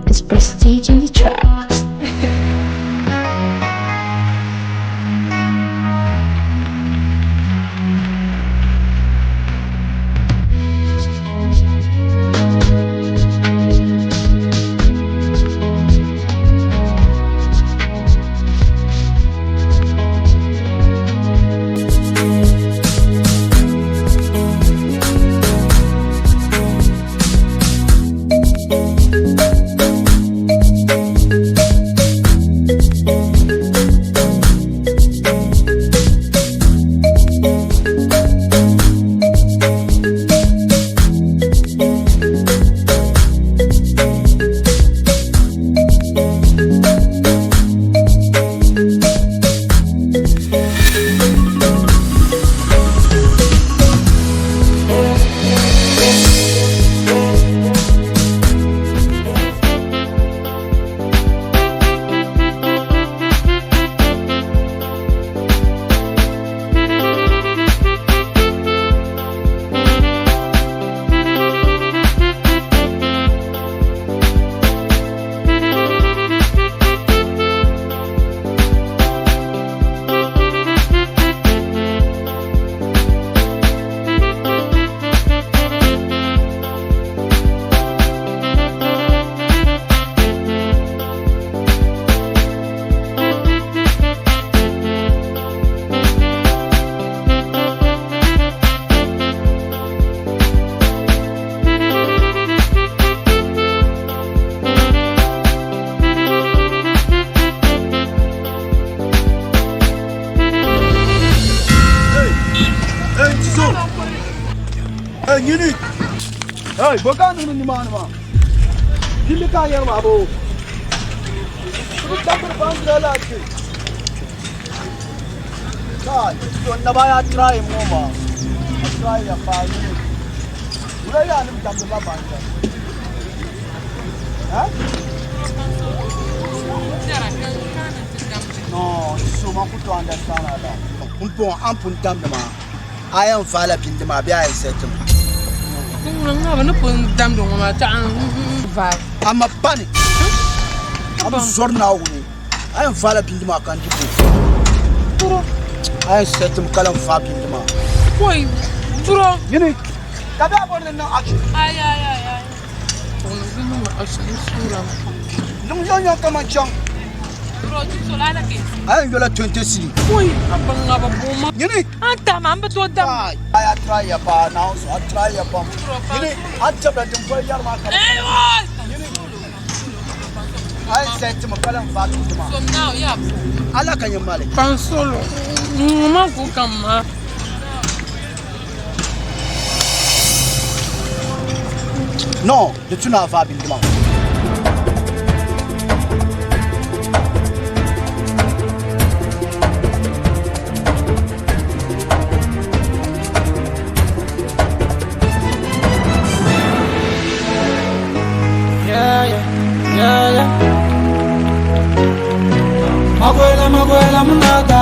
It's Prestige in the track. Hey, nyini. Hey, bo ka niŋdi nimaani maa? Pilli ka a yɛri maa boo? Ti bi tabiri baŋdira la kpe. Kai, so naba ya try ŋɔ maa. A try ya paa nyini. Wula yaa nim damdila baŋdira. Eh? No, so man ku to understand ala. N pɔŋ an pun damdi maa. A yɛn vaala bindi maa bee a yɛn sɛtimi? Ŋa ni pun damdi ŋɔ maa taɣa vaai. Ama pani a bi zɔri Naawuni a yɛn vaala bindi maa ka n di bo. Duro. A yɛn sɛtimi ka lan vaai bindi maa. Koi duro. Nyini ka bɛ a bɔri ni n niŋ action. Ai ai ai ai. Niŋ yɔŋyɔŋ kaman chaŋ. A yɛn yola 20 cedi. Nyini. Ai a try ya paa Naawuni zuɣu a try ya pam. Nyini a jabila din boli yɛri maa ka Nyini. A yɛn sayi timi ka lan vaai tuuti maa. Ala ka nyɛ mali. No, di tu ni a vaai bindi maa. Yeah, yeah, yeah, yeah. Makwela, makwela, munaka.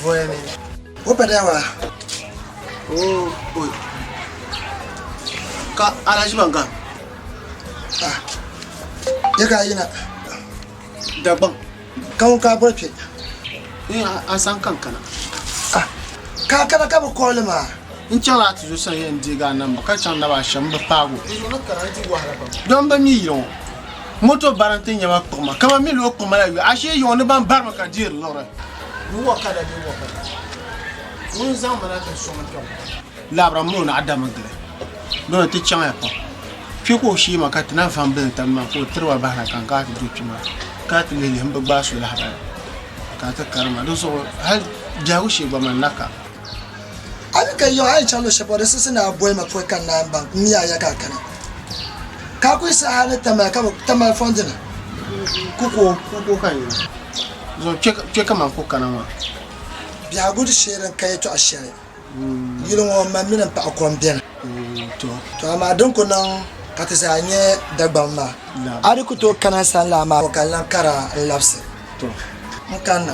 Voya ni. O pa daa waa. Oo, oi. Ka alaji ban gam. Ah. Ya ka yina. Dagbaŋ. Ka ŋun ka bɔri kpe. Ni a san kan kana. Ah. Ka kana ka bi kɔɔli maa. N chaŋla a tizo sani yɛn deegi a namba ka chaŋ naba shɛm bi paagi o. Don bi mi yili ŋɔ. Moto bari n-ti nya ma kpuɣi ma. Kaman mi lo kpuɣi ma la yuya. Ashee yiŋɔ ni ban bari mi ka deeri liɣiri. Ni wakada bee wakada. Ŋun zaŋ ma na ti sɔŋ n kpɛŋ ŋɔ. Labira m-mi o naɣ dami gili. Dɔni ti chaŋya pam. Kpe ka o shee ma ka ti na va m-bili n-tam maa ka o tiri ba bahina ka n kana ti do kpe maa ka ti lihi lihi m bi gbaai so lahabali ka ti kari ma. Di zuɣu hali biɛhigu shee gba man na ka. A mi ka yiɣi a yi chaŋ luɣ shɛli polo di siɣisi ni a boli ma pɔi ka n naan baŋ m mi a ya ka a kana. Ka a kuli saha ni Tamale ka bɛ Tamale fɔndi ni. Kukuo, kukuo ka n yina. Zuɣu kpe kaman ku kana maa. Biɛhigu di shee din ka yɛtɔɣ shɛli. Yili ŋɔ m ma mini m paɣa kom beni. To amaa din ku niŋ ka ti zaa nyɛ Dagbaŋ maa, a di ku tooi kana n sani laa maa ka n lan kari a n-labisi. N kanna.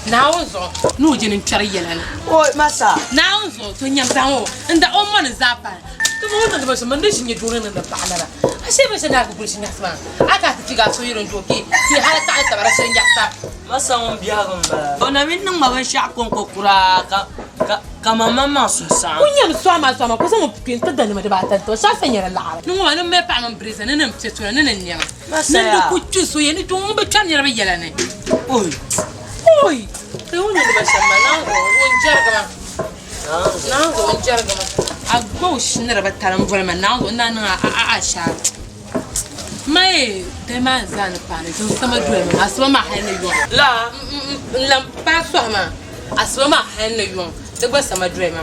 Naawuni zuɣu ni o je ni n kpɛri yɛla ni. Oi, masa. Naawuni zuɣu to nyam zaŋ o n da o mɔni zaa pahi. Ti mo niŋdi binshɛli mini di ʒi nyɛ duuni niŋdi paɣa lala. A shee binshɛli ni a ku guli nyaɣisi maa a ka ti fiigi a suhu yiri n doo kee ti hali taɣali taba di shiri nyaɣisa. Masa ŋun biɛhigu m bala. O na mi niŋ ma binshɛɣu kɔŋko kuraa ka ka ka ma maŋmaŋ suhu saɣim. Ku nyam sɔɣi maa sɔɣi maa ka o zaŋ o pukpee n ti danima dibaata n ti o shɛli sa nyɛla laɣiri. Ni ŋɔ maa ni m mali paɣa mini biriza ni ni m piɛ tuna ni ni nɛma ni n di ku kpi so ya ni kpi ŋun bi kpɛri niriba yɛla ni. Oi! Oi! Ka o niŋdi ba shɛm maa Naawuni zuɣu o ni jɛrigi ma. Naawuni zuɣu o ni jɛrigi ma. A gba o shi ni di bi tali m-boli ma Naawuni zuɣu n daa niŋ a a ashaara. Mai dali maa zaa ni paani din sama doli ma asiba maa hali ni yɔŋ. La! N lan paai sɔhi maa asiba maa hali ni yɔŋ di gba sama doli ma.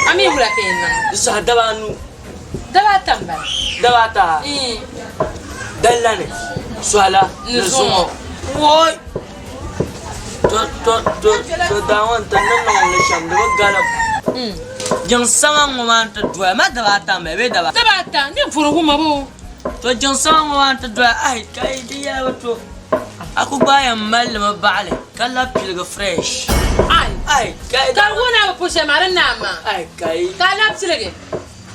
A mi wula ka yɛn niŋ? Di sɔhi daba anu. Daba ata m-bala. Daba ata? Dali la ni, sɔhi la ni zuŋɔ. Woi! To, to, to, to daa ŋɔ n-ti ni niŋ li shɛm di bi galim. Jiŋ sama ŋɔ maa n-ti doya ma daba ata m-bala bee daba? Daba ata, ni vuri wumma boo. To jiŋ sama ŋɔ maa n-ti doya ahi ka yi di yɛli bi to. A ku gbaai yɛn mali li mi baɣili ka labi piligi fresh. Ahi! Ahi! Ka yi Ka di wuhi ni a bi pu shɛli maa di naai maa. Ahi! Ka yi. Ka a labi piligi.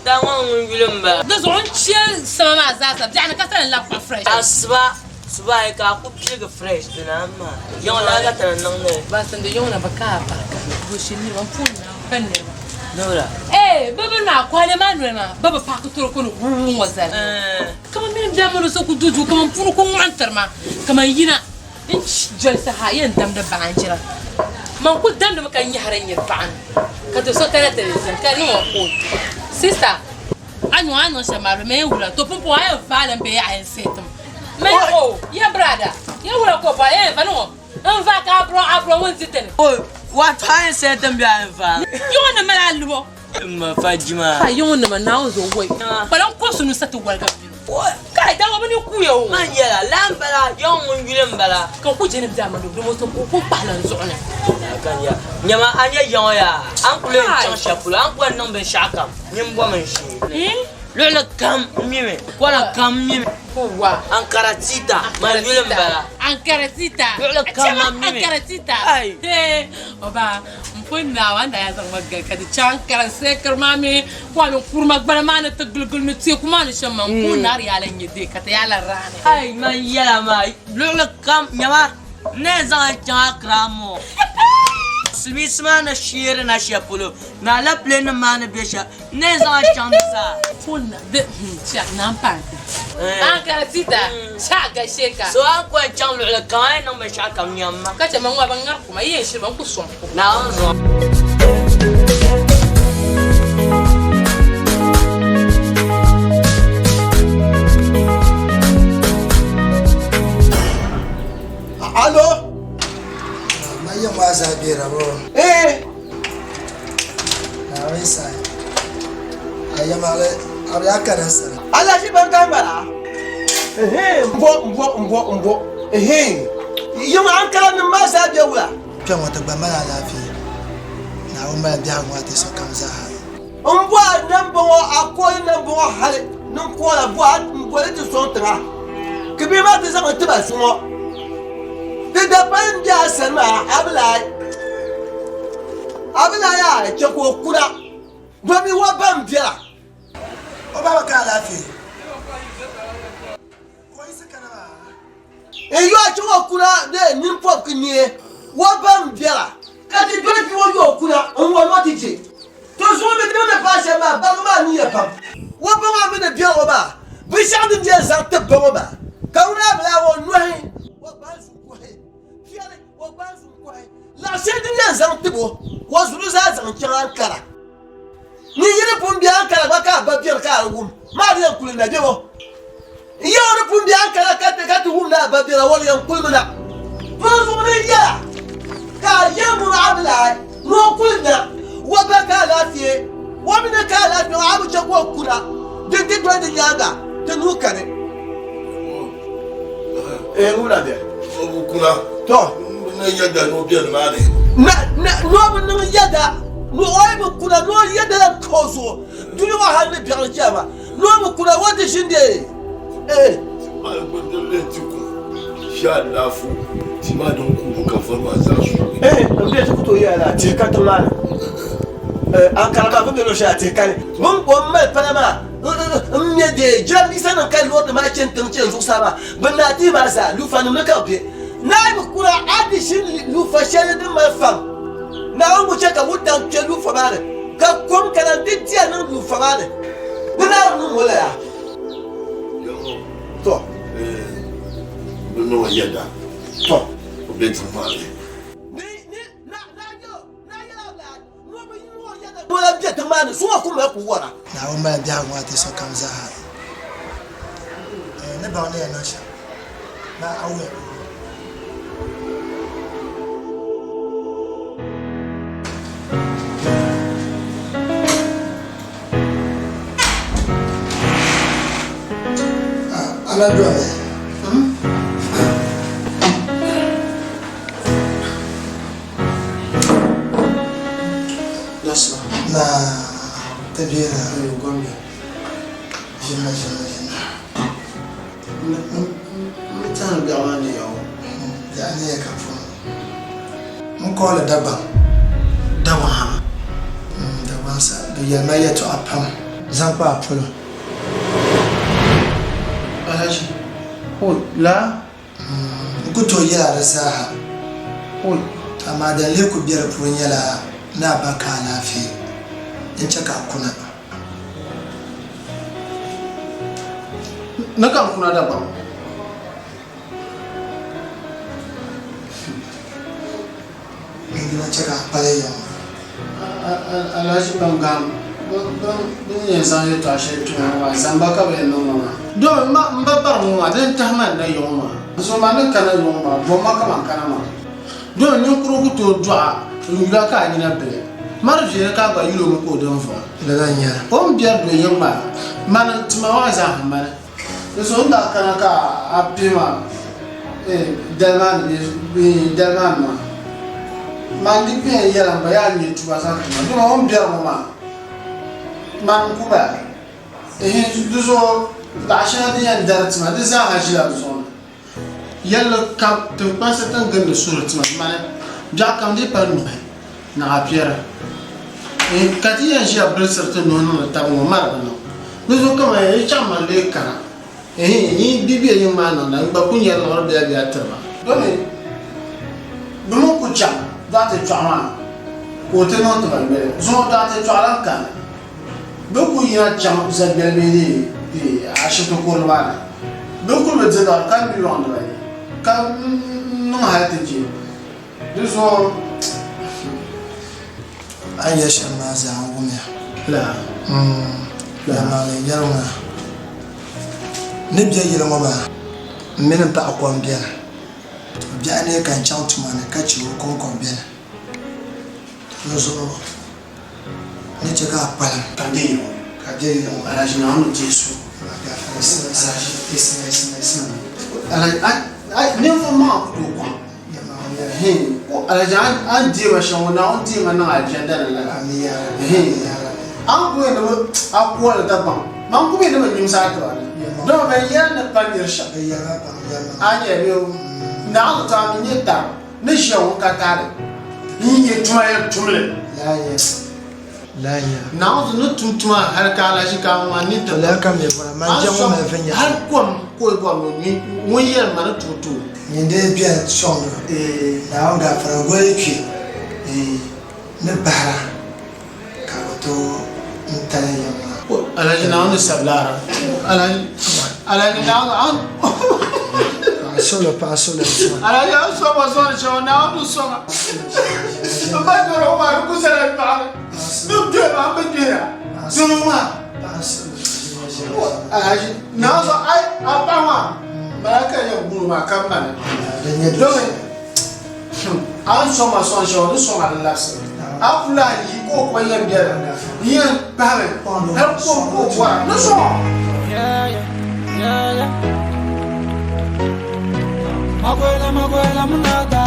Daa ŋɔ ŋun yuli m-bala. Di zuɣu n che sama maa zaa sa biɛɣuni ka sani labi kpuɣi fresh. Asiba subahi ka a ku piligi fresh dina amaa yiŋ laa ka ti ni niŋ li. Basimdi yiŋ na bi ka a barika goshi niriba m puuni na bɛ niriba. Nura. Ee bɛ bini maa kɔhili maa noli maa bɛ bi paaki toroko ni wuu ŋɔ zali. Kaman mini bɛ mini so ku du duu kaman puuni ku ŋɔhi n-tiri ma kaman yina n jolisi ha yɛn damdi baanjira. Man ku damdimi ka nyɛhiri n nyiri paɣa ni ka do so kana ti zani ka niŋ o koot. Sista, a niŋ a ni niŋ shɛm maa di mi yɛn wula to pumpɔŋɔ a yɛn vaai li m bee a yɛn seeti mi? Mani o, ya brada, ya wula ka o bɔri a yɛn va niŋ o n vaai ka a bro ŋun di ti ni. O, wato a yɛn seeti m bee a yɛn vaai mi? Yiŋɔ ni mali a lubo. M ma fa jima. Ha yiŋɔ nima Naawuni zuɣu woi. Kpalan kɔbisinu sa ti waligi m mini o. Kai daŋɔ bi ni kuya o. Man yɛla laa n bala yaŋ ŋun yuli n bala. Ka ku je ni biɛɣu ma do so ku kpahila n zuɣu ni. Kan ya nyama a nyɛ yaŋɔ yaa a ni kuli yɛn chaŋ shɛli polo a ni kuli niŋ binshɛɣu kam nyin bom n shee luɣuli kam n mimi kɔna kam n mimi Ankara tita man yuli n bala Ankara tita luɣuli kam man mimi Ankara tita o ba n pun naawa n daa yaa zaŋ ma gali ka di chaŋ Ankara sekiri maa mi Kwame Nkrumah gbala maa ni ti giligili ni teeku maa ni shɛm maa n ku naari yaa la nyɛ dee ka ti yaa la raani. Ai man yɛla maa luɣuli kam nyama n na yɛn zaŋ a chaŋ Accra moo silimiinsi maa ni sheeri na shɛli polo ni alapile nim maa ni bɛ shɛli n na yɛn zaŋ a chaŋ di zaa. Fon na de cha na n paati. Ankara tita cha ga sheka. So a ni ku yɛn chaŋ luɣuli kam a yɛn niŋ binshɛɣu kam nyam ma. Ka chɛ ma ŋɔ a bi ŋari kuma yi yɛn shiri ma n ku sɔŋ. Naawuni zuɣu. Alo? Ma yɛn maa zaa bɛ bo. Eh. Naawuni sa. A yɛmaɣili a bi yaa kani n sani. Alaji ban ka ŋmara. Ehe, mbo mbo mbo mbo. Ehe. Yiŋ ankara nim maa zaa bɛ wula? Kpɛ ŋɔ ti gba mali alaafee. Naawuni mali biɛhigu ŋɔ ti sokam zaaha. M bo a namba ŋɔ a kooli namba ŋɔ hali ni n koola bo a m boli ti sɔŋ tiŋa ka bihi maa ti zaŋ li ti ba zuŋɔ. Ti dapali m be a sani maa a bi lahi a bi lahi a chɛ ka o kuna domi o ba m bela. O ba bi ka alaafee. Ka o yiɣisi kana maa. N yo a chaŋ o kuna de nini pɔbi ki neei o ba m biɛla ka ti doli bia o yo o kuna n wa ni o ti je. To zuŋɔ mi ti ni paai shɛm maa barigu maa niiya pam. O ba maa mi ni biɛla o maa binshɛɣu din yɛn zaŋ tib ba ŋɔ maa ka ŋuna a bi lahi o nɔhi o gbaai zuŋ kɔhi piɛli o gbaai zuŋ kɔhi laɣ shɛli din yɛn zaŋ tib o o zuli zaa zaŋ chaŋ Ankara. Ni yi ni pun be Ankara gba ka a ba biɛri ka a di wum maa di yɛn kuli na bebo. N yɛli o ni pun be Ankara ka ti wum ni a ba biɛra o di yɛn kulimi na. Dinzuɣu ni n yɛla ka a yɛli ŋun a bi lahi ni o kuli na o ba ka alaafee o mi ni ka alaafee a bi chɛ ka o kuna din ti doli di nyaaŋa ti nuu kani. Eh, ŋuna bɛ. O bi kuna. To. N yɛda ni o bɛ nimaani. Na na ni o bi niŋ yɛda ni o yi bi kuna ni o yɛda la ka o zuɣu duli ŋɔ hali ni biɛɣuni chɛma ni o bi kuna o ti ʒini dee eh. Mali gbundili ti ku shɛ alaafu tia maa din kuubu ka vari maa zaa suui. Eh, n bɛ ti ku tooi yɛla tihi ka tiŋ maa ni. Eh, Ankara maa bi bɛ luɣu shɛli a tihi kani. Bin ko m mali pala maa n mɛ dee jiranbiisa nim ka loori maa chɛni tiŋ chɛni zuɣusaa maa bi naai tihi maa zaa lufa nim ni ka bi bɛ. Naai bi kura a di ʒini lufa shɛli din mali fam. Naawuni ku chɛ ka wuntaŋ kpe lufa maa ni ka kom kana n-ti diya niŋ lufa maa ni. Di naai niŋ o lala. Tɔ! Bɛ niŋ o yɛda. Tɔ! O be tiŋ maa ni. Naawuni mali biɛhigu ŋɔ ti sokam zaa. Ni baŋ ni yɛn niŋ shɛm, maa a wuhi o. Ala dɔni. Na ti bela ʒinna ʒinna ʒinna. Biɛɣu neeya ka puuni. N kooli Dagbaŋ. Dagbaŋ ha? Dagbaŋ sa. Bɛ yɛli ma yɛtɔɣa pam zaŋ kpa a polo. Alhaji, Oi, laa? N ku tooi yɛl a di zaaha. Oi. Amaa din lee ku be di puuni nyɛla ni a ba ka alaafee n-chɛ ka a kuna. Ni ka n kuna Dagbaŋ? N chɛ ka a pali ya ŋɔ. Alhaji ban gahim bɛ ni yɛn zaŋ yɛltɔɣa shɛli kpɛma ŋɔ maa zamba ka bɛ yɛn niŋ ŋɔ maa. Domi m ba bari ŋɔ maa dini tahi ma n na yiŋɔ maa. Zuɣu maa ni kana yiŋɔ maa bomma ka man kana maa. Domi ninkurigu ku tooi dɔɣi n yula ka a nyina bili. Mari viɛli ka a gba yuli o mi ka o din vuɣi. Lala n-nyɛli. O ni biɛri do yiŋ maa mani tima maa zaa mani. Di zuɣu n daa kana ka a pihi ma dali maa ni bee dali maa ni maa, man di kpe n yɛli m ba yaa nyɛ tuba zaŋ ti ma, dama o ni biɛri ŋɔ maa, man n-ku ba. Ehe, di zuɣu laɣ shɛŋa din yɛn dari ti ma, di zaaha ʒila n zuɣu ni. Yɛlli kam, tiŋkpansi din gindi suhuri ti ma, mani biɛɣu kam dii pali nuhi, naɣ piɛri. Ehe, ka ti yɛn ʒiya bilisiri ti nuhi niŋdi tab ŋɔ, mari bi niŋ. Di zuɣu kaman yi chaŋ ma n-lee kana. Ehe, yi bi be yiŋ maa niŋda, n gba ku nya liɣiri biɛlabiɛla tiri ba. Domi bɛ mi ku chaŋ dɔɣite chɔɣu maa ka o ti niŋ ti ba yoli. Zuŋɔ dɔɣite chɔɣu lan kani. Bɛ ku yina chaŋ zagbɛli bee ni ashibiti kurili maa ni. Bɛ kuli bi di liɣiri ka nyu yɔŋ dibayi ka niŋ hali ti je. Di zuɣu. A ni yɛli shɛm maa zaa n wumya. Laa. Yɛlimaŋli n-yɛli ŋɔ, n ni be yili ŋɔ maa, m mini m paɣa kom beni. Biɛhi nee ka n chaŋ tuma ni ka chɛ o kɔŋko beni. Dinzuɣu n ni chɛ ka a kpalim. Ka be yili ŋɔ. Ka be yili ŋɔ. Alhaji Naawuni ni deei so. Alhaji, ninvuɣ maŋa ku tooi kɔŋ. Alhaji a ni deei ma shɛm ŋɔ Naawuni deei ma niŋ alijanda ni lala. A ni ku yɛn ni a kooli Dagbaŋ, man ku mi ni bɛ nyimsi a tiba ni, dama bɛn yɛli ni pa nir shɛm. A nya bɛ Naawuni to a mi nyɛ tari ni ʒiya ŋun ka taali n-nyɛ tuma yɛn tum li. Naawuni ni tum tuma hali ka alahichi ka a ŋma ni ti hali kom ka o bɔri ni o nyu ŋun yɛli ma ni tooi ti o. Nyin dee beni sɔŋdi Naawuni gaafara goli kpe ni bahira ka bɛ tooi n-tali ya maa. Alhaji Naawuni sabilaara Alhaji Naawuni Paɣa solo paɣa solo Alhaji an sɔŋ ma sɔŋ shɛŋa Naawuni sɔŋa n ba nyɔri o maa di ku zala paɣa ni ni kpɛri maa n bi kpɛra doo maa Alhaji Naawuni sɔŋ ai a paɣa maa malaka yɛn guuri maa ka mani domi a ni sɔŋ ma sɔŋ shɛŋa di sɔŋ a di labisi a ku lahi yi ka o kpa yɛn biɛla n yɛn kpahimi hali kom ka o bɔra ni sɔŋ Magoela, magoela, munada.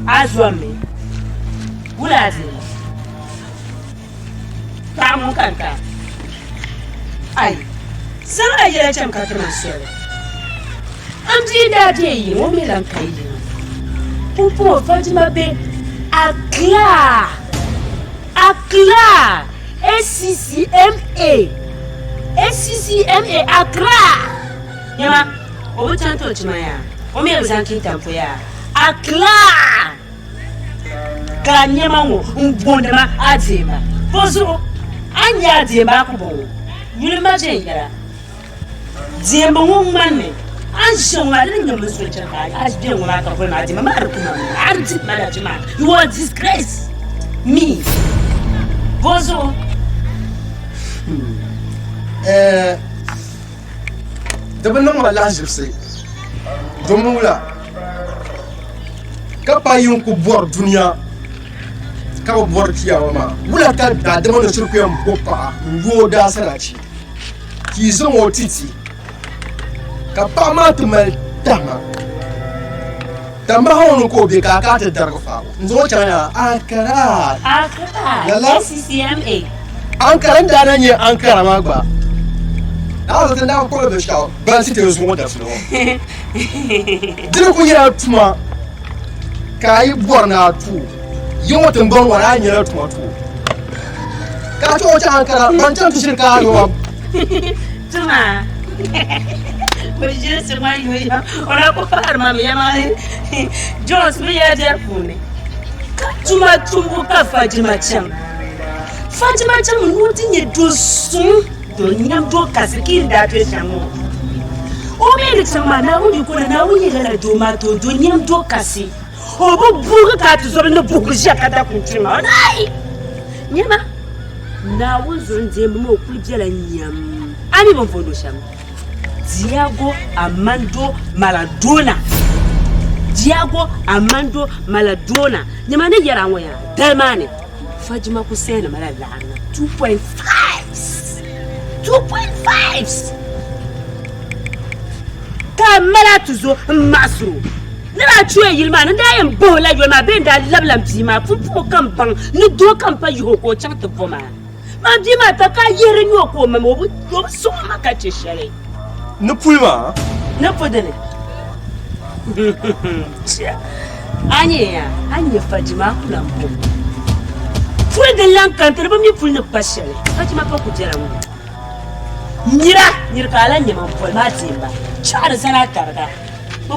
A zommi wula a dini paɣa ŋun ka n ta ai zaŋ a yɛla chɛm ka ti ma soli n bia daa be yi ŋɔ mi lan ka yi ŋɔ pumpɔŋɔ Fatima be Accra Accra ACCMA ACCMA Accra nyama o bi chaŋ ti o tuma yaa o mi bi zaŋ kintampo yaa Accra Ka a nɛma ŋɔ m-booni ma a deemba, bɔzuɣu a ni nyɛ a deemba a ku bɔŋɔ? Yuli ma viɛnyɛla. Deemba ŋɔ ŋmanimi a ni ʒiya ŋɔ maa, di ni nyɛ mini so chaŋ ka a be ŋɔ maa ka boli ma a deemba maa, di ku ma mi. A di ma la maa, you are disgrace me. Bɔzuɣu? Ɛɛ, di bi niŋ ma lahiʒibisi domin wula ka pa yi n-ku bɔri dunia ka bi bɔri chiyaama maa wula ka daadama ni shiri ku yɛn bo paɣa n-yo o daasalachi ka yi zaŋ o ti ti ka paɣa maa ti mali tahima tambaha ŋɔ ni ka o be ka a kana ti darigi faai o n-zaŋ o chaŋ yaa Ankara. Ankara, Lala. ACCMA. Ankara n daa na nyɛ Ankara maa gba Naa zuɣu ti naan kpuɣi binshɛɣu bansi ti zuŋɔ dabisili ŋɔ. Di ni ku nyɛla tuma ka a yi bɔri ni a tu yi ŋɔ tiŋgbani ŋɔ ni a nyɛla tuma tu ka a chaŋ o chaŋ Ankara ban chaŋ ti shiri ka a yɔm. Tuma bɛ ʒilisi ŋɔ yuya o na ku paɣiri ma mi maa Jones mi ya biɛri puuni ka tuma tumbu ka Fajima chaŋ Fajima chaŋ ni o ti nyɛ do suŋ do nyam do kasi ka yi ni daa kpe shɛm ŋɔ. O mi ni chaŋ maa, Naawuni yiko ni Naawuni yi lala doo maa ti o do nyam do kasi. O bi buugi ka a tizɔbili ni buhigi ʒiya ka dakum kpiri maa. Ai! Nyama, Naawuni zuɣu n-deembu maa o kuli bela nyam. A mi bɛ ni booni o shɛm? Diego Armando Maradona. Diego Armando Maradona. Nyama ni yɛri a ŋɔ yaa, dali maa ni Fajima ku sɛɛni ma la laɣiri na 2.5. 2.5 ka a mali a tuzo n-maɣisir o. Ni daa chuya yili maa ni n daa yɛn bahi o la yoli maa bee n daa labila m bia maa pumpɔŋɔ ka m baŋ ni doo kam pa yihi o ka o chaŋ ti bo maa. Man bia maa ta ka a yihiri nyɛ o ka o mami o bi sɔŋ ma ka chɛ shɛli. Ni puli maa. Ni pu dini. A nyɛ ya, a nyɛ Fajima ku lan bom. Puli din lan kani ti di bi mi puli ni kpa shɛli. Fajima pa ku bela ŋɔ. Nira, niri ka a lan nyɛ man poli maa deemba. Chaɣiri zani a tariga. Bɛ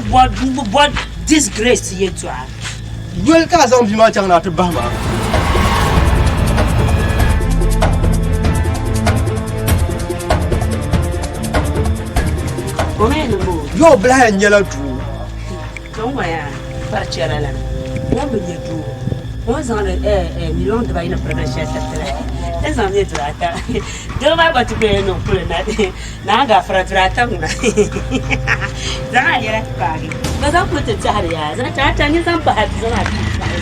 bɔri disgrace yɛltɔɣa. Yoli ka a zaŋ bia maa chaŋ ni a ti bahi maa. Yo bilahi yɛn nyɛla doo. Kpɛŋɔ yaa parichɛra lana o ni bi nyɛ doo o ni zaŋdi miliɔn dibayi ni pirigili shɛli tiriti la ni zaŋ nyɛ duri ata doo maa gba ti ku yɛn niŋ puli na Naa Gafara duri ata ŋuna zaŋ a yɛla ti paagi ka zaŋ kuli ti tɛhiri yaa zaŋ chaŋ ata ni zaŋ pahi ti zaŋ a ti pahi.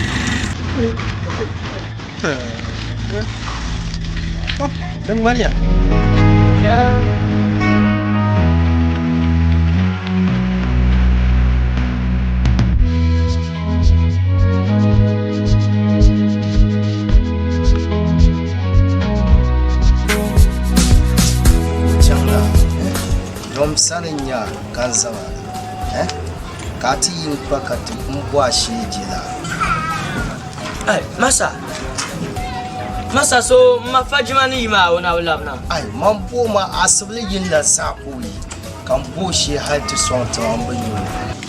Di ŋmaniya. Chaŋla dom sani n-nya ka n zaŋ a na, ka a ti yi n-kpa ka ti m-bo a shee je la. Ai, Masa! Masa, so m ma Fajima ni yi maa o na bi labina? Ai, man bo ma asibili yini la saha ka o yi, ka m bo o shee hal ti sɔŋ tiŋa m bi nya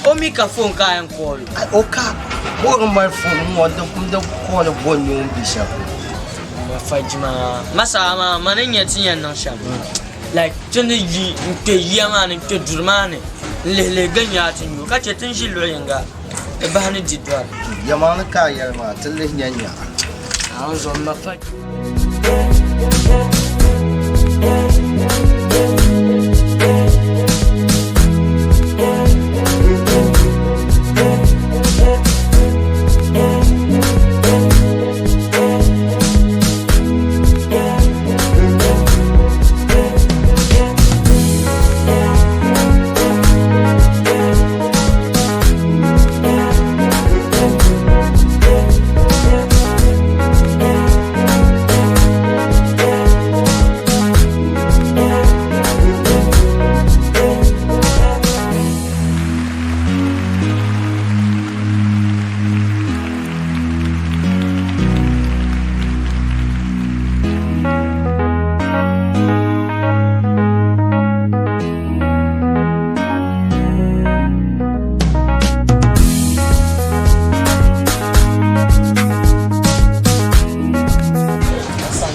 o. O mi ka foon ka a yɛn kooli o? Ai, o ka. Bo n mali foon n-ŋɔ n di kooli bo n-nya o ni be shɛli polo. Ma Fajima, Masa amaa mani n-nyɛ ti yɛn niŋ shɛm. Like ti ni yi n-kpe yiya maa ni n-kpe duri maa ni n-lihilihi gili nya a ti nyu ka chɛ ti ni ʒi luɣ yiŋga ti bahi ni di dɔri. Yɛlimaŋli ka a yɛli maa, ti lihi nya nyaɣa. Naawuni zuɣu m ma Fajima.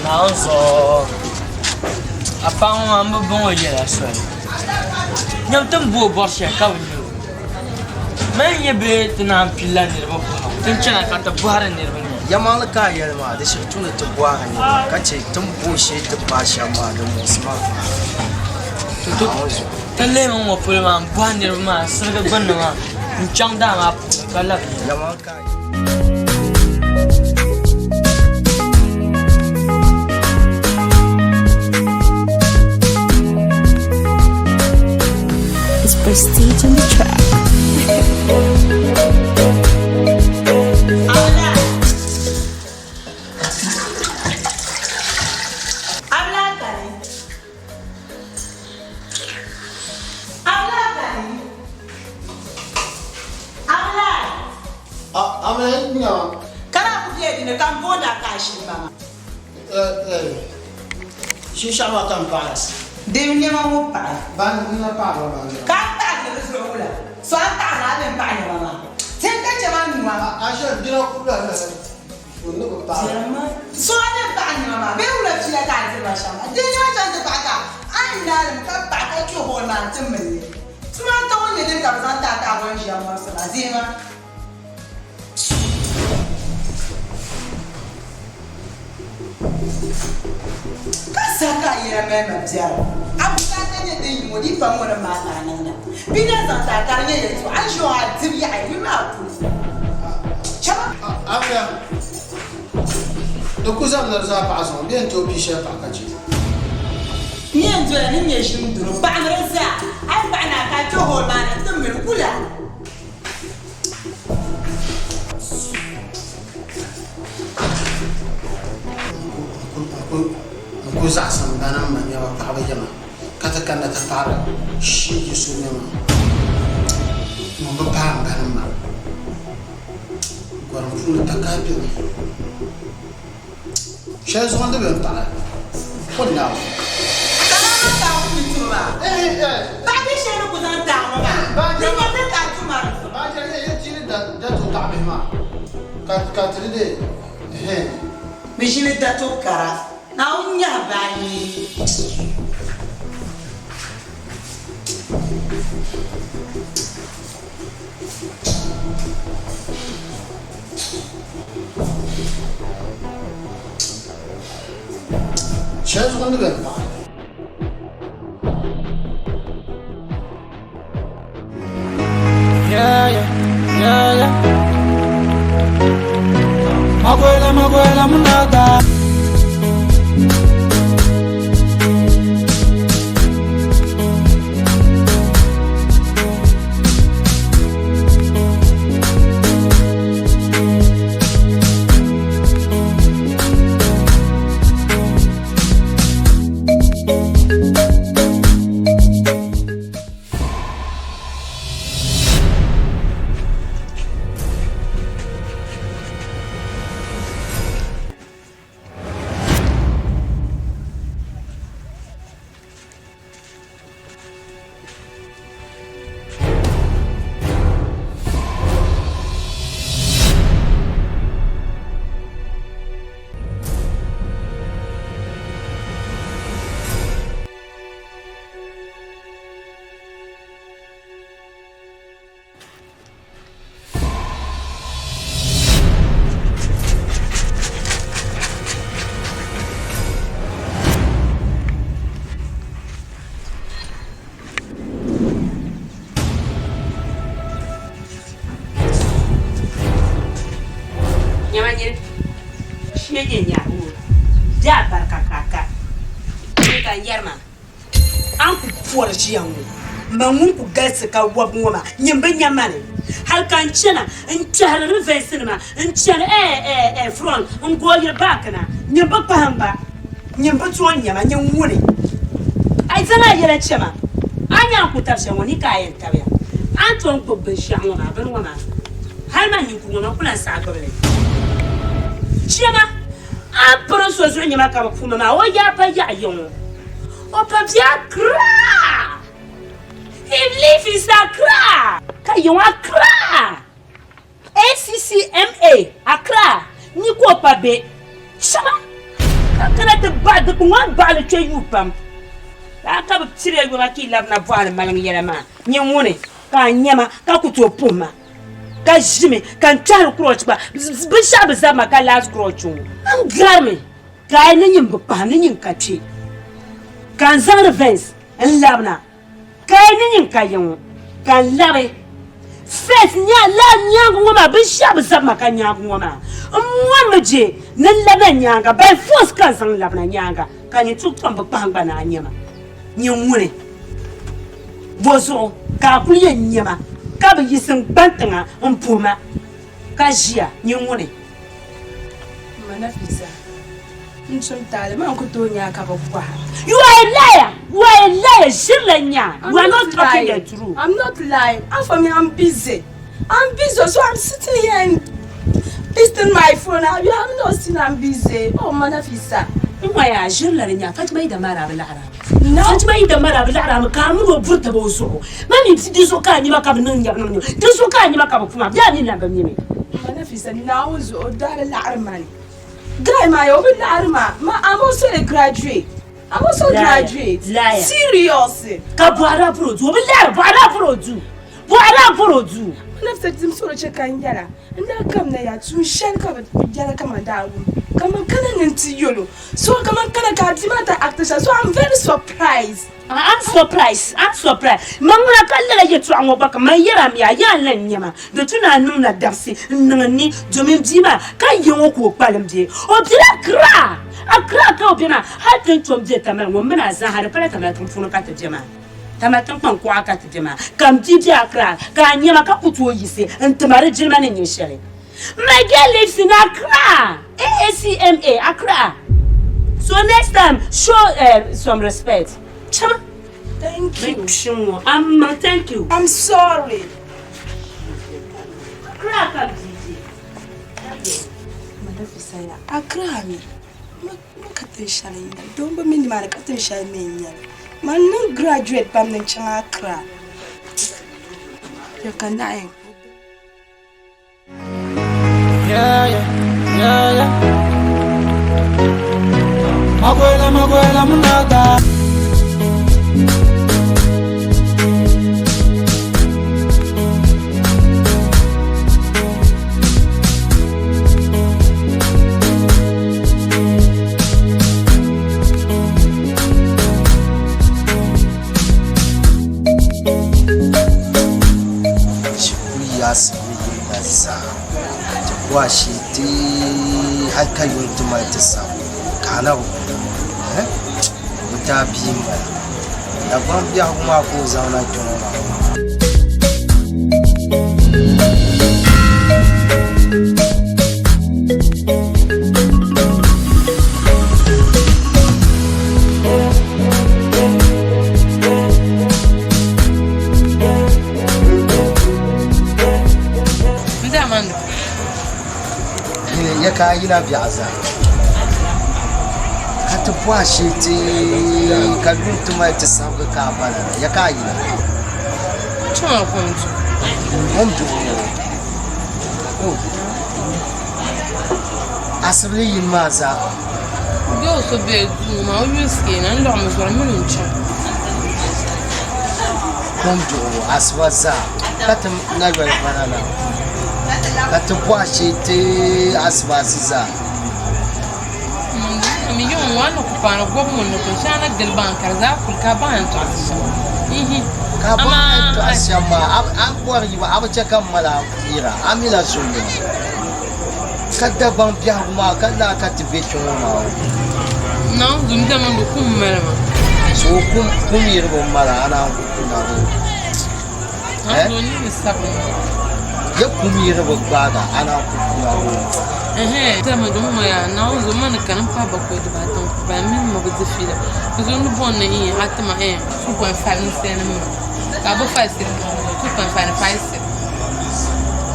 Naawuni zuɣu a paɣa ŋɔ maa m bi bɔŋ o yɛla soli nyam ti ni bo o bɔri shɛli ka bi nya o Mani n-nyɛ bee ti naan pilila niriba bɔhigu ti ni chana ka ti bɔhiri niriba nya. Yɛlimaŋli ka a yɛli maa, di shiri tu ni ti bɔhiri niriba ka chɛ ti ni bo shee ti paai shɛm maa di muɣisi ma Naawuni zuɣu. Ti lihimi ŋ-ŋɔ polo maa m-bɔhi niriba maa n-sirigi gbunni maa n-chaŋ daa maa puuni ka labi nya. Yɛlimaŋli ka a yɛli. It's prestige in the track. Kana ku be dini ka m booni a ka a ʒini ba maa. Shinshɛɣu maa ka m paɣira. Di nɛma ŋɔ paɣi. Ban n na paɣiri ba maa. Ka a paɣiri di zuɣu wula? So a ni paɣiri a bɛn paɣi nɛma maa. Ti ka chɛ ma nua. A shɛli bina kubila na ni bi paɣira. So a bɛn paɣi nɛma maa bee wula pila ka a diri ba shɛm maa. Di nɛma chaŋ ti paɣi ka a ni naai li mi ka paɣi ka kpe hall maa nti mili li. Suma ata ŋɔ nyɛ din ka bɛ zaŋ ti a ka a bɔri n-ʒiya mɔrisi maa. Deema. Ka saha ka a yɛla mali ma biɛri. A bukaata nyɛ din yi ŋɔ di yi pa ŋɔ ni maa ka a niŋda. Bɛ na zaŋ ti a ka di nyɛ yɛltɔɣa. A ni ʒiya ŋɔ a dibu yaɣi yuli maa puli. Chama. Afia, di ku zaŋ ni di zaa paɣa zuɣu bee n-ti o bia shɛli paɣa ka chɛ. N yɛn dola ni nyɛ ʒim duri paɣimi di zaa. A yi paɣi naai ka a kpe hall maa ni n-ti mili kula. N ku zaɣisi m ba ni m ma nɛma paɣibu yiŋa, ka ti kanna ti paɣiri shiigi so nɛma ŋun bi paai m ba ni m ma. Gɔrim puuni takahi beni. Shɛli zuɣu n-di bɛ m-paɣi o Naawuni. Kaman maa ka a ku mi tuma maa. Paɣa bi shɛli ni ku zaŋ taɣi ŋɔ maa, di nyɛla ka a tuma di zuɣu. Baanjira yɛ ti ni da to taɣibihi maa ka ti di dee hɛn. Bɛ ʒini dato kara, Naawuni nyahi baa yi. Shɛli zuɣu ni bɛn paɣi. Yeah, yeah, yeah, yeah. Makwela, makwela, munaka. Nyama nyini shee nyɛ nyaɣi o daa barika ka a ka ka n yɛri maa A ni ku pɔri ʒiya ŋɔ, ma ŋun ku galisi ka wɔbi ŋɔ maa, nyin bi nya ma ni. Hal ka n chana n-kpɛhiri rivɛsinima n-chani front n-gooyiri back na, nyin bi kpahim ba, nyin bi tooi nya ma, nyin ŋuni? A yi zaŋ a yɛla chɛ ma, a ni nya a ni ku tabi shɛli ŋɔ ni ka a yɛn tabiya. A ni tom gbibi binshɛɣu ŋɔ maa, bini ŋɔ maa, hal man ninkuri ŋɔ, man ku lan saɣi gbibi li. Chɛ ma! A ni piri so zuɣu nyama ka bɛ puhi ma maa, o yaa pa yaɣi ya ŋɔ. O pa be Accra. He live is Accra. Ka ya ŋɔ Accra. ACCMA, Accra ni ka o pa be. Chama ka kana ti baɣi dikpuni ŋɔ a ni baɣi li kpe yuui pam. Lala ka bɛ piri ya yoma ka yi labina bɔhiri maliŋ yɛla maa. Nyɛ ŋuni ka a nya ma ka ku tooi puhi ma. Ka ʒimi ka n kpɛhiri kurochi gba binshɛɣu bi zabi ma ka last kurochi ŋɔ n garimi ka a yi ni nyin bi kpahim ni nyin ka kpe ka n zaŋ revenge n labina ka a yi ni nyin ka ya ŋɔ ka n labi first laa nyaaŋa ŋɔ maa binshɛɣu bi zabi ma ka nyaaŋa ŋɔ maa n mɔrimi je ni n labina nyaaŋa by force ka n zaŋ labina nyaaŋa ka nyin ti tom bi kpahim gba ni a nya ma nyin ŋuni. Bɔzuɣu ka a kul yɛn nya ma ka bi yiɣisi n-gban tiŋa m-puhi ma ka ʒiya nyin ŋuni? M ma Nafisa, n tum taali maa n-ku tooi nya a ka bi bɔha. You are a liar! You are a liar! Ʒirila n-nya a. You are not talking the truth. I'm not lying. As for me, I'm busy. I'm busy, so I'm sitting here and pasting my phone. You have not seen I'm busy. Oh, ma Nafisa. N ŋɔ yaa ʒirila di nya Fatima yi da mara bi laɣira. Fatima yi da mara bi laɣira mi ka a mini o buri taba o zuɣu. Ma mi di zuɣu ka a nyima ka bi niŋ nyabu niŋ nyabu. Di zuɣu ka a nyima ka bi puma bee a mi lan bi mi mi. Ma Nafisa, Naawuni zuɣu o daa bi laɣiri ma ni. Guy maa ya o bi laɣiri ma. Ma I'm also a graduate. I'm also Liar. graduate. Liar. Serious. Ka bɔhiri a bɔri o duu. O bi lari bɔhiri a bɔri o duu. Bɔhiri a bɔri o duu. Nafisa tim sɔrɔ chɛ ka n yɛla n daa kamina yaa tuun shɛli ka bɛ yɛla kaman daa wum kaman kana ni n-ti yɛl o so kaman kana ka a bia maa ti acti shɛli so I'm very surprised. I'm surprised, I'm surprised. Man ŋuna ka lala yɛtɔɣa ŋɔ gba ka man yɛri a mi a yaa lan nya ma di tu ni a niŋ na dabisi n-niŋ n ni domin bia maa ka ya ŋɔ ka o kpalim be o bela Accra Accra ka o be maa hali ti ni tom be Tamale ŋɔ m mini a zaaha di pala Tamale tiŋ puuni ka ti be maa Tamale tiŋkpaŋ kuɣa ka ti be maa ka m bia be Accra ka a nya ma ka ku tooi yiɣisi n-ti ma di jilima ni nyɛ shɛli. My girl lives in Accra AACMA Accra so next time show some respect chama. Thank you. Kpɛŋɔ amma thank you. I'm sorry. Accra ka bia be. Madafisaya Accra mi ma ka tin shɛli n nyɛli doo bi mi nimaani ka tin shɛli mi n nyɛli man niŋ graduate pam ni n chaŋ Accra ya ka naɣi. Yeah, yeah, yeah, yeah. Makwela, makwela, munaka. Shikuru yaɣisi ni yirina zaa ti bɔhi shee ti hali ka yuŋ ti mali ti sabu ka a na bi kuna eh? O daa bia m-bala Dagbaŋ biɛhigu maa ka o zaŋ na kpe ŋɔ maa. Ya ka a yina biɛɣu zaa ka ti bɔhi shee ti ka yuŋ ti mali ti sabigi ka a bala na ya ka a yina kom duɣu asibili yini maa zaa Kom duɣubu asiba zaa ka ti na yoli bana na ka ti bɔhi shee ti asibaasi zaa. Ka a bɔri ka n tɔɣisi shɛm maa a ni bɔri yibu a bi chɛ ka m mali a yira a mi la so nini ka Dagbaŋ biɛhigu maa ka laa ka ti be kpe ŋɔ maa o. So kum yiribu m-mali a naan ku kuna bee? Eh? Ya kum yiribu gbaaga a naan ku kuna bee?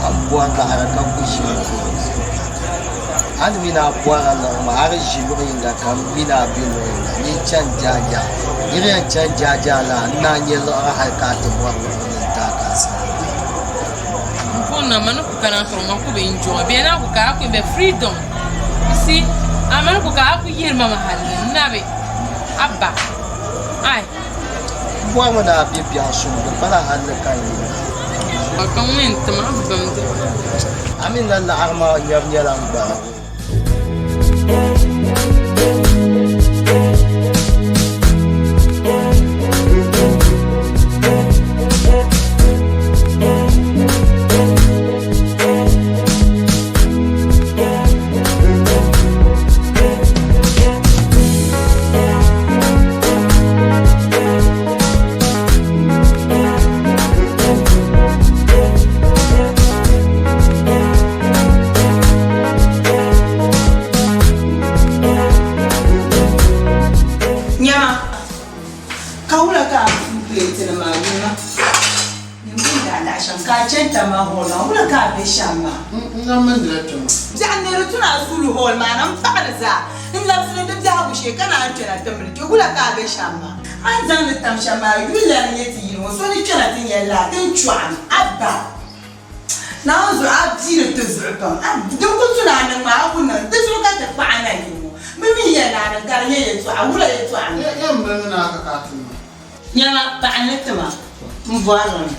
A ni bɔri laɣiri ka ku ʒi n kuli. A ni mini a bɔrila liɣiri maa, a di ʒi luɣ yiŋga ka m mini a be luɣ yiŋga. Nyin chani jaajaa. Nir yɛn chani jaajaa la, n naan nya liɣiri hal ka a ti bɔri liɣiri ni n-ti a ka a saɣi n-ti a. M bɔrimi ni a be biɛɣu suŋ, di pala halli ka n yina. A mi la laɣiri maa nyabu nyɛla n gbaabu. Nyama, ka wula ka a puu pileeti nim maa yuli ma? Niŋgbuŋ daa lahi shɛm ka a chani Tamale Hall maa, wula ka a be shɛm maa? N na mindi la kpɛma. Biɛɣu ni di tuna a suuli hall maa na, m paɣiri zaa n labisili di biɛhigu shee ka naan kpɛna ti mili kpe, wula ka a be shɛm maa? A ni zaŋ li tam shɛm maa, yuli la ni nyɛ ti yili ŋɔ, so ni kpɛna ti nya laa, ti ni chɔɣimi. Abba! Naawuni zuɣu a biiri ti zuɣu pam. A din kuli tuna a niŋ maa, a ku niŋ di zuɣu ka ti kpaɣi na yili ŋɔ. Bɛ mi yɛli ni a niŋ ka di nyɛ yɛltɔɣa, wula yɛltɔɣa n-nyɛ? Yɛn bilimi ni a ka ka a ti ma. Nyama, paɣa ni ti ma, m bɔrili mi.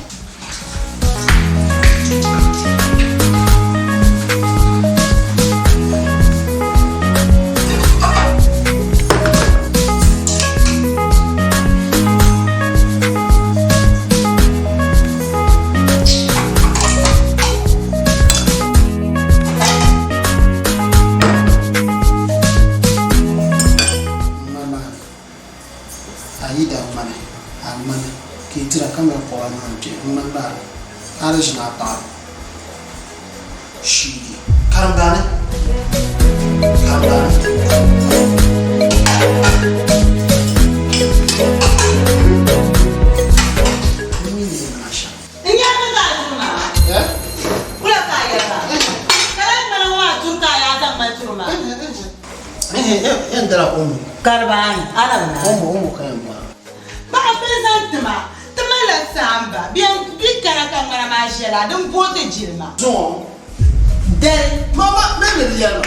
A yi da ŋmani, a ŋmani ka yi dira ka mali kɔba niŋ n-kpe ŋmani maa ni a di ʒini a paɣa shiigi karimbaani karimbaani. N yɛrimi ka a duri maa? Wula ka a yɛri maa? Ka lahi ŋmani ŋɔ maa duri ka a yaa zaŋ ma duri maa? Yɛn dala omo. Karibaani, a na bi naai. Omo, omo ka yɛn bɔra. Paɣa pili zaŋ ti ma, ti malila saamba, bɛ bi kana ka ŋmana maa ʒiɛla, din booi ti jilima. Zuŋɔ. Dali. Mama, bɛ ni bi yɛli ma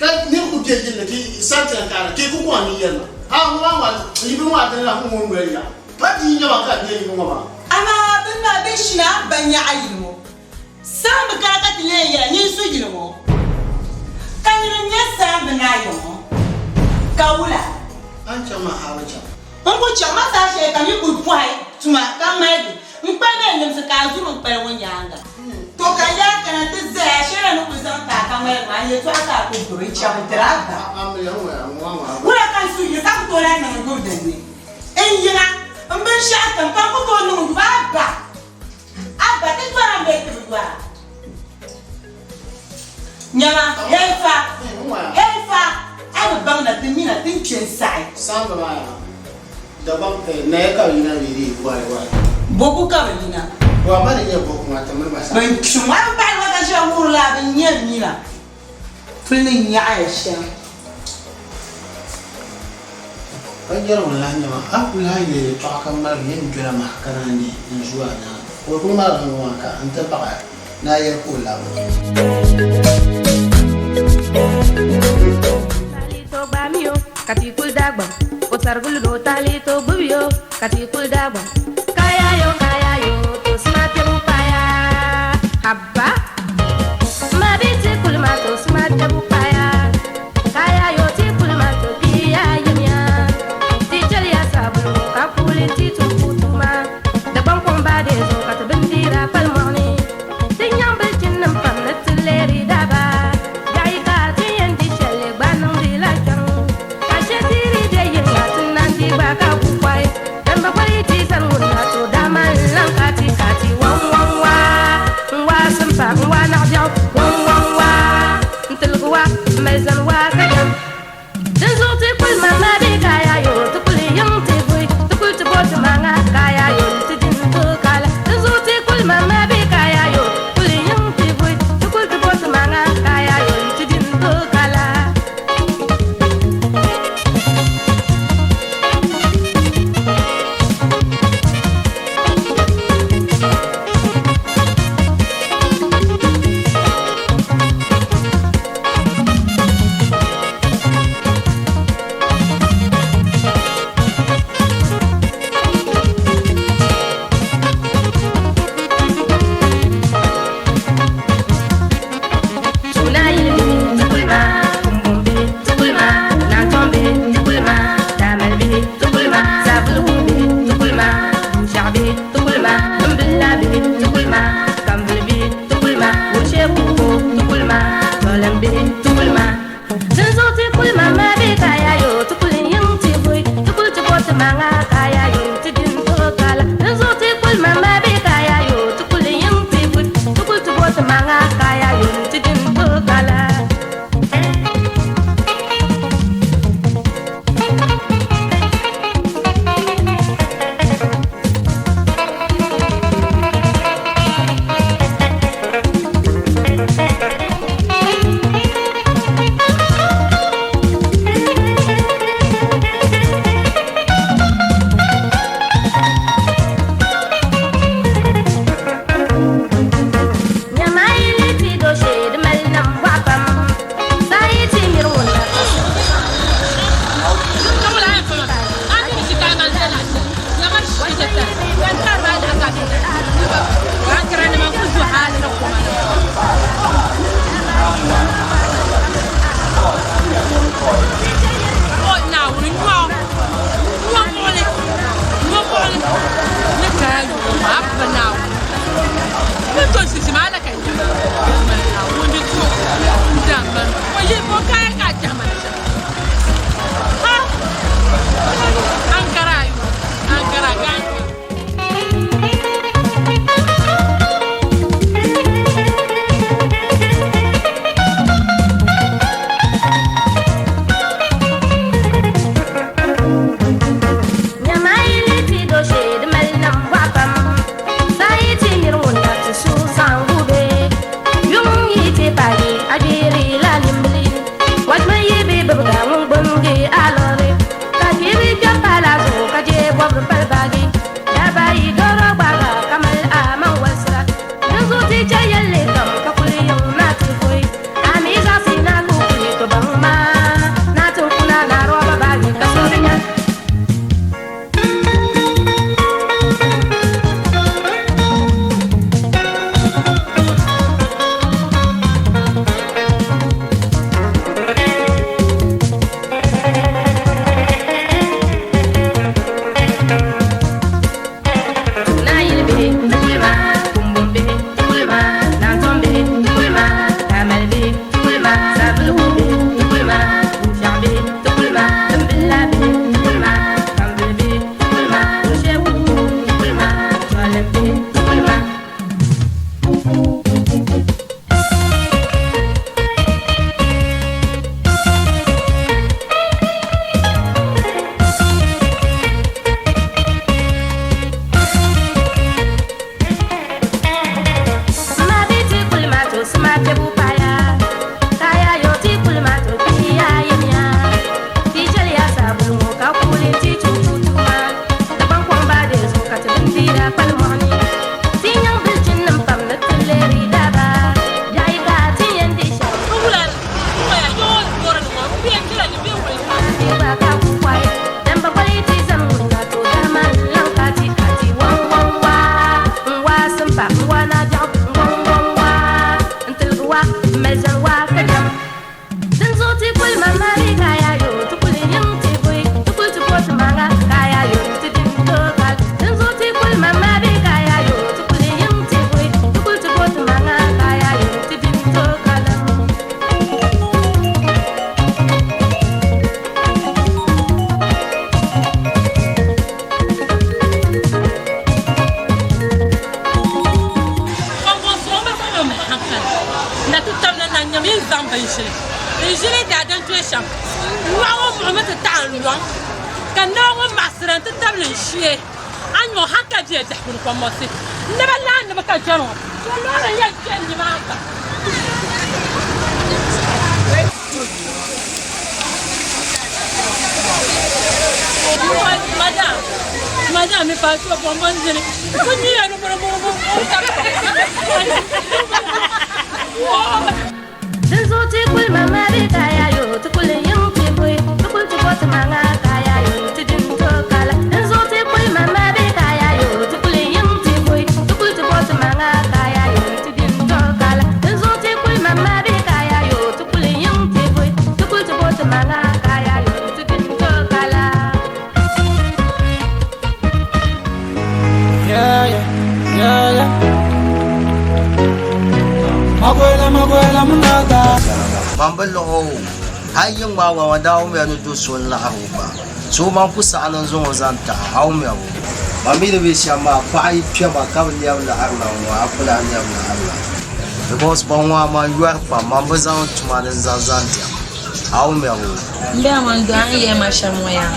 ka niri ku be yili ni ka yi santi n kaara ka yi ku kɔŋ ni yɛli ma, Ha ŋɔ maa ŋɔ yi bi ŋɔ a dini la ŋɔ noli yaɣa. Pa bia n-nyɛ ba ka a be yili ŋɔ maa. Amaa bini maa bɛ shina ba nyaɣa yili ŋɔ. Saamba kana ka ti lee yɛla nyin su yili ŋɔ. Ka niri n-nyɛ saamba naa ya ŋɔ, ka wula? A ni chaŋ maa a bi chaŋ. N ku chaŋ ma saha shɛli ka mi kul pɔhi tuma ka ŋmaligi n-kpali bɛ limsi ka a zuri n-kpali ŋɔ nyaaŋa. To ka yaa kana ti zaya shɛli a ni kul zaŋ ti a ka ŋmaligi maa, n yɛtɔɣa ka a kul gbubi n-chaŋ n-tiri a ba. Wula ka n su yili ka ku tooi lahi niŋ n gbubi din ni? N yiŋa, m binshɛɣu kam ka n ku tooi niŋ yubu a ba. A ba ti yɔra m-be ti bi yɔra. Nyama, hei fa, hei fa, a bi baŋ na ti mi na ti ni kpe n-saɣi. Saamba maa yaa, Dagbaŋ, Naya ka bɛ yina bee dee waai waai? Boku ka bɛ yina. Bɔ amaa di nyɛ boku maa ti miri ba saha. Bɛ kpi ŋɔ a bi paɣi ba ka ʒiya wuhiri la a bi nya mi na. Puli ni nyaɣiya shɛm. Ka yɛri ŋun lahi nya ma, A ku lahi yɛli yɛtɔɣa ka ŋmaligi yɛn dola mahakana ni n-zu a nyaaŋa. Ka o kul ŋmaligi ŋ-ŋɔ maa ka n ti baɣi a ni a yɛli ka o labi. Ka ti kuli Dagbaŋ, o tarigili o tahali to gbubi yo, ka ti kuli Dagbaŋ. Kaya yo, kaya yo, to suma kpɛbu paaya, haba. Ma bi ti kuli ma to suma kpɛbu paaya, kaya yo ti kuli ma to piya yimiya. Ti chɛliya sabulu ka kuli ti tum putuma. Dagbaŋ kom ba de zo ka ti bindira pali mɔɣu ni. Ti nyaŋ bilichinim pam ni ti leeri daba. Yaɣi ka ti yɛn di shɛli gba niŋdi la kpiɔŋ. Ka she tiri be yiŋa ti naan di gba ka ku kɔhi. Dan ba kɔli ti zani ŋun na to dama n-lan ka ti ka ti waŋ waŋ waa. N waa simpa, n waa naɣibiɛɣu, waŋ waŋ waa. N tiligi wa, m mali zani waa ka jɛm. Dinzuɣu ti kuli maŋa bee ka yaa yo, ti kuli yiŋ ti buyi, ti kuli ti bo ti maŋa ka yaa yo n-ti di n-ti kala. Dinzuɣu ti kuli maŋa bee ka yaa yo, kuli yiŋ ti buyi, ti kuli ti bo ti maŋa ka yaa yo n-ti di n-ti kala. ni n shee a ni o hali ka je biɛhigu ni kɔmmɔsi n naba lahi ni bi ka jɛri ŋɔ so loori n yɛn kpɛri nimaa ka. Madam, madam mi pa so bɔnbɔn zini ko nyiya ni bolo bolo bolo Dinzuɣu ti kuli maŋa bee kaya yo, ti kuli yiŋ ti bui, ti kuli ti bo ti maŋa kaya yo, ti din to kala. Dinzuɣu ti kuli maŋa bee kaya yo, ti kuli yiŋ ti bui, ti kuli ti bo ti maŋa kaya yo, ti din to kala. Dinzuɣu ti kuli maŋa bee kaya yo, ti kuli yiŋ ti bui, ti kuli ti bo ti maŋa kaya yo, ti din to kala. Yeah, yeah, yeah, yeah. Magoela, magoela, munada. Man bi luɣ o, a yi ŋmaai ŋɔ maa daa wumiya ni do so n-laɣir o gba. So man ku saɣi ni n zaŋ o zaŋ taɣi, a wumiya o. Man mi ni be shɛm maa, paɣa yi kpɛma ka bi lɛbi laɣiri la ŋɔ, a ku lahi lɛbi laɣiri la. Because ban ŋɔ a man yɔri pam, man bi zaŋ n tuma ni n zaŋ zaŋ diɛm, a wumiya o. M be a man do a ni yɛli ma shɛm ŋɔ yaa?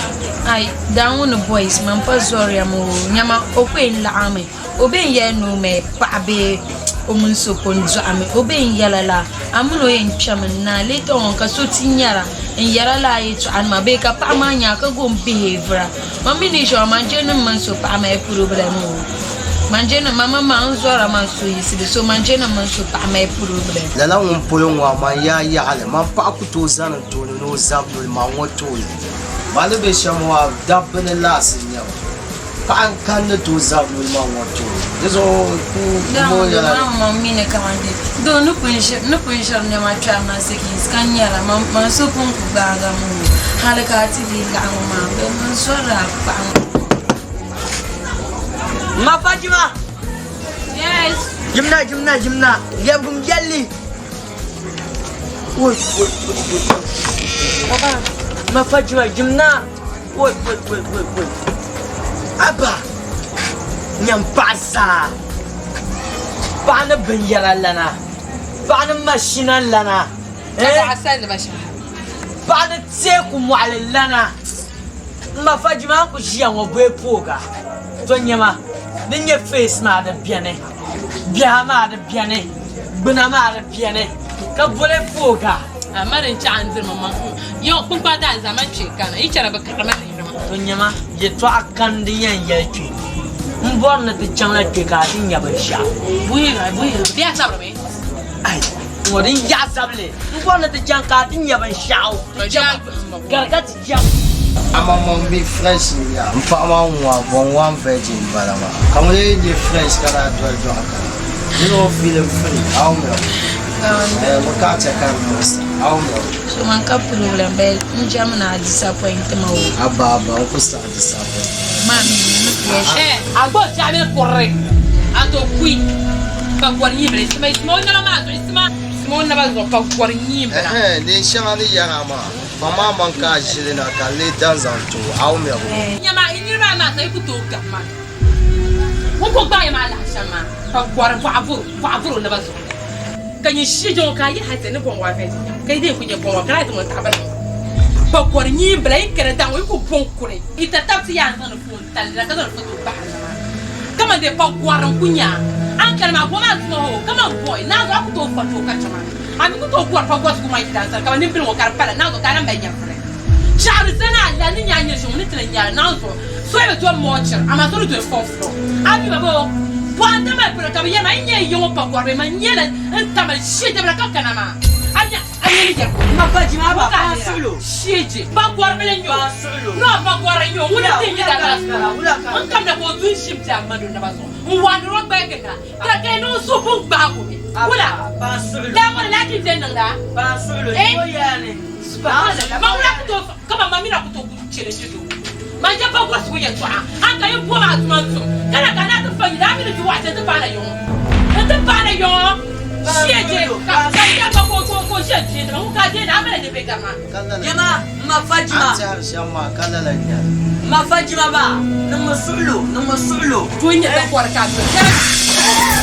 Ai, daa ŋɔ ni boys, man pa zɔriya mi o, nyama o ku yɛn laɣimi. O be n-yɛli ni o mali paɣa bee o mini so pun dɔɣimi, o be n-yɛla la a mini o yɛn kpɛmi n-naai later on ka so ti nyara n-yɛra lala yɛtɔɣanima bee ka paɣa maa nya ka go m-behavira. Man mi ni ʒiɛma man je ni m mini so paɣa mali problem o. Man je ni man maŋmaŋ n zɔra man suhuyisili so man je ni m mini so paɣa mali problem. Lala ŋun polo ŋɔ a man yaa yaɣili, man paɣa ku tooi zani n tooni ni o zabi luli man ŋɔ tooni. Man ni be shɛm ŋɔ a dabba ni laɣisi n-nyɛ ba. Paɣa n kani ni tooi zabi luli man ŋɔ tooni. Di zuɣu ku Dama mo yɛla dama man mi ni kaman di doo ni pun ʒiri ni pun ʒiri nɛma kpɛri na sikis ka nyɛra man man so pun ku gbaagi mi o hali ka a ti dii laɣiŋ maa bɛ man zɔrila a paɣa ŋɔ. Ma Fatima. Yes. Jimna jimna jimna lɛbigim yɛlli. Woi woi woi woi. Baba. Ma Fatima jimna. Woi woi woi woi woi. Abba nyam paɣa zaa paɣa ni binyɛra lana paɣa ni mashina lana paɣa ni teeku mɔɣili lana n ma Fajima a ni ku ʒiya ŋɔ bee pooga to nyama din nyɛ feesi maa di beni biɛha maa di beni gbuna maa di beni ka boli pooga. Amaa din chaɣ n diri ma maŋ yɔŋ kpunkpaŋ daa zaa man kpe kana yi chana bɛ karimi lihiri ma. To nyama yɛtɔɣa kani din yɛn yɛli kpe m bɔri ni ti chaŋla kpe ka a ti nya binshɛɣu. Buyiga buyiga bɛ a zabiri mi. Ai ŋɔ din yaɣi zabili m bɔri ni ti chaŋ ka a ti nya binshɛɣu ti chaŋ gari ka ti chaŋ. Amaŋmaŋ mi fresh n-nya m paɣa maa ŋɔ a born one virgin m-bala maa ka ŋun lee nyɛ fresh ka daa doli dɔɣi kana you no feeling free how me eh mo ka chɛ ka n niŋ sa how me So man ka problem bɛ n jɛmi ni a disappoint ma o. Abba abba n ku saɣi disappoint. Ma mi ni ku yɛ shɛm. Eh a gba o chaɣi mini kurri a to kui ka gɔri nyimili sima sima o naba maa zuɣu sima sima o naba zuɣu ka gɔri nyimbila. Ɛhɛn neen shɛŋa ni yɛra maa. Paɣ maa maŋ ka a ʒili na ka n lee dan zaŋ ti o, a wumya bɔ? Nyama, yi niriba maa ka yi ku tooi gabi ma. Ŋun ku gbaai ya maa lahi shɛm maa, ka gɔri bɔɣa vuri o naba zuɣu. Ka nyin shii jɛ ŋɔ ka a yi hal ti ni bɔŋ waa vɛji nyam, ka yi dee ku nyɛ bɔŋ waa ka daa ti ŋun taɣi bini ŋɔ. Pa gɔri nyiimbila yi kana daŋ ŋɔ yi ku bɔŋ kuli. Yi tatabti yaa n-zaŋdi foon talli na ka zaŋdi foto bahiri na maa. Kaman dee pa gɔri n-ku nya a. A ni kana maa bɔ maa tuma hoo kaman bɔi naa zuɣu a ku tooi fa o ka chɛ maa. A mi ku tooi gɔri pa gɔsigu maa yidan sani kaman nimbili ŋɔ ka di pala naa zuɣu ka a lahi mali nyɛvili. Chaɣiri zani a la ni nya a nyɛ shɛŋa ni ti ni nyari naa zuɣu. So yi bi doli mɔɔchiri amaa so di doli fɔŋ fulo. A mi ba bɔ bɔhim tamali polo ka bɛ yɛri ma yi nya yi ŋɔ pa gɔri bee man nyɛla n tamali shee dabila ka kana maa. A nya a nya ni yɛri ko. Ma pa jima ba Ka pa lera. suɣulo. Sheeje pa gɔri bili n-nyɛ o. Pa suɣulo. No pa gɔri n-nyɛ o. Ŋuni Wula, n-ti nyɛ wula dabila ka suɣulo. wula ka N kamina ka o du n-ʒim ti a ma do naba zuɣu. N waandir o gbaya ginda. Ka ka yi niŋ suhu pun gbaagi o mi. Wula. Pa suɣulo. Daa ŋɔni laa ti diɛn niŋda. Pa suɣulo. Eh? Ni o yɛla ni. Subhanallah. Ma wula ku tooi kama ma mina ku tooi ku challenge do. Ma je pa gɔsigu yɛltɔɣa. A ka yi bom a tuma n-tum. Ka na ka naa ti fa yili a mi ni ti waɣa ti paana yɔŋɔ. N ti paana yɔŋɔ. Shee je ka ka yɛri ba ka o ka o ʒe deeni ma. Ŋun ka a deeni a mali ni be gari ma. Jama ma fa jima. A ni tɛhiri shɛm maa ka lala n-nyɛ li. Ma fa jima ba niŋmi suɣulo niŋmi suɣulo. Doo n-nyɛ takɔri ka a doli.